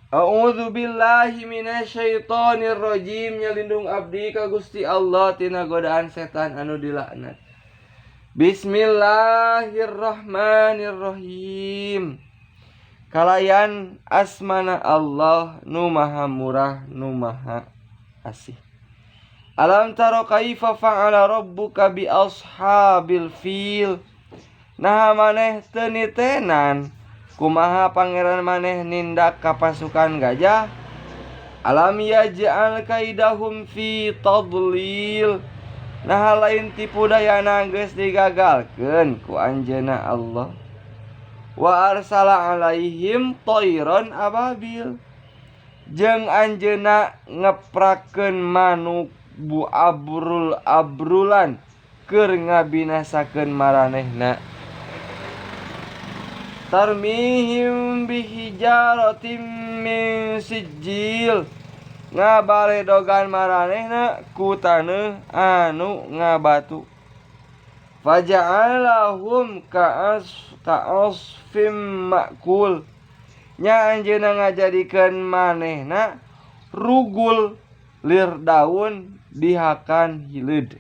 A'udzu billahi minasyaitonir rajim, nyalindung abdi ka Gusti Allah tina godaan setan anu dilaknat. Bismillahirrahmanirrahim. Kalayan asmana Allah nu maha murah nu maha asih. Alam tara kaifa fa'ala rabbuka bi ashabil fil. Naha maneh teu nitenan kumaha pangeran maneh nindak ka pasukan gajah? Alam yaj'al kaidahum fi tadlil. Naha lain tipu dayana geus digagalkeun ku anjeunna Allah. Wa arsala alaihim thairan ababil. Jeung anjeunna ngeprakeun manuk bu abrul abrulan keur ngabinasakeun maranehna. Tarmihim bihijaratim min sijil, ngabaledogan maranehna ku taneuh anu ngabatu. Faja'alahum ka'asfim ma'kul, nya anjeunna ngajadikeun manehna rugul lir daun dihakan hileud.